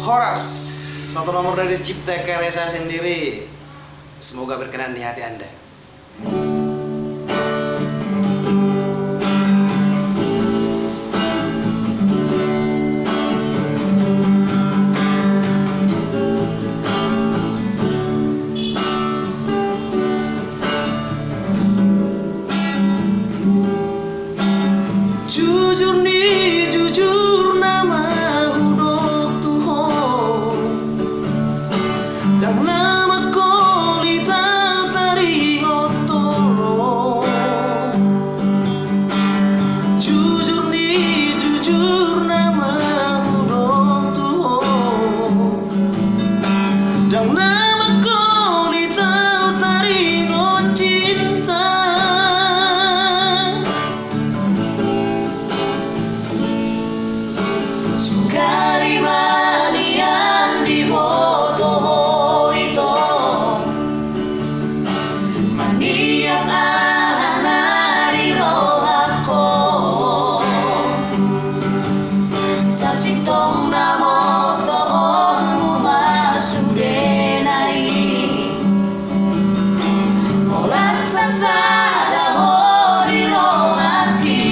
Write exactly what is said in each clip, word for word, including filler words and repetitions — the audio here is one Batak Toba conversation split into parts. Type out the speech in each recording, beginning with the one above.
Horas, satu nomor dari Cipta Karya saya sendiri. Semoga berkenan di hati Anda. Jujur ni jujurna ma hudok tu ho, ndang na mangkolit ahu taringot ho. Jujur ni jujurna ma hudok tu ho, ndang na mangkolit ahu taringot cinta. Sugari ma nian diboto ho ito, maniat aha na di rohangku. Sasintongna motoonmu ma sudena i, holan sasada ho di rohangki.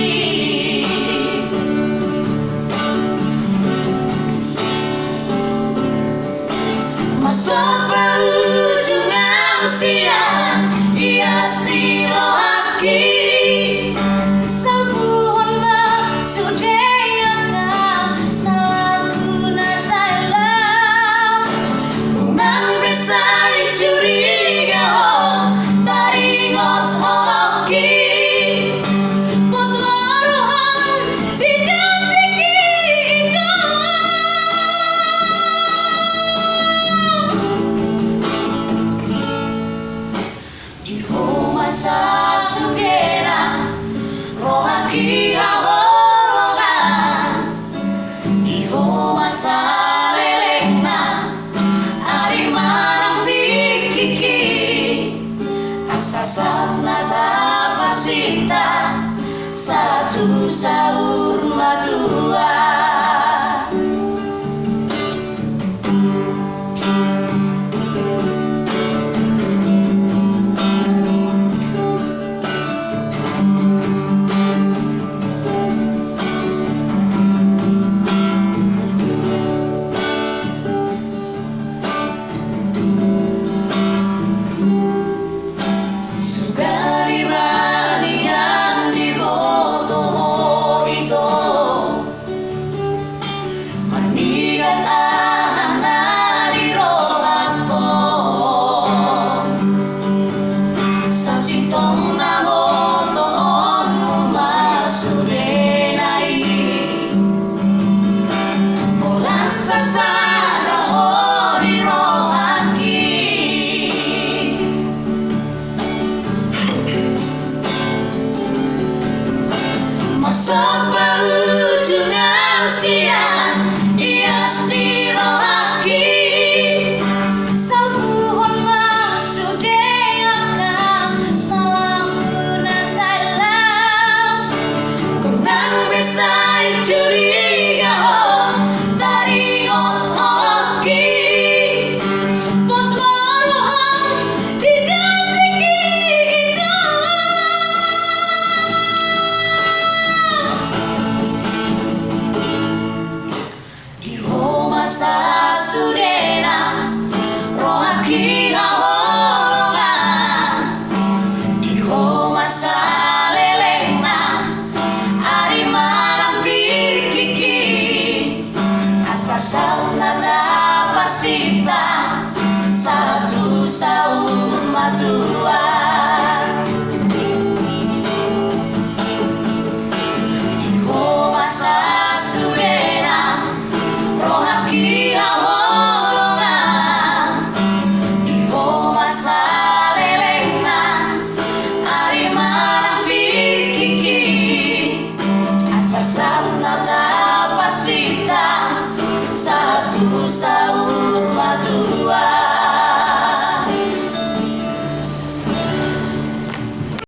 Masomba ujung au sian ias ni rohangki. Sambuhon ma sude angka salangku na sai las. Unang be sai curiga ho taringot holongki. Pos ma roham di janjiki ito. Di ho ma sasudena rohangki haholongan. Di ho ma sa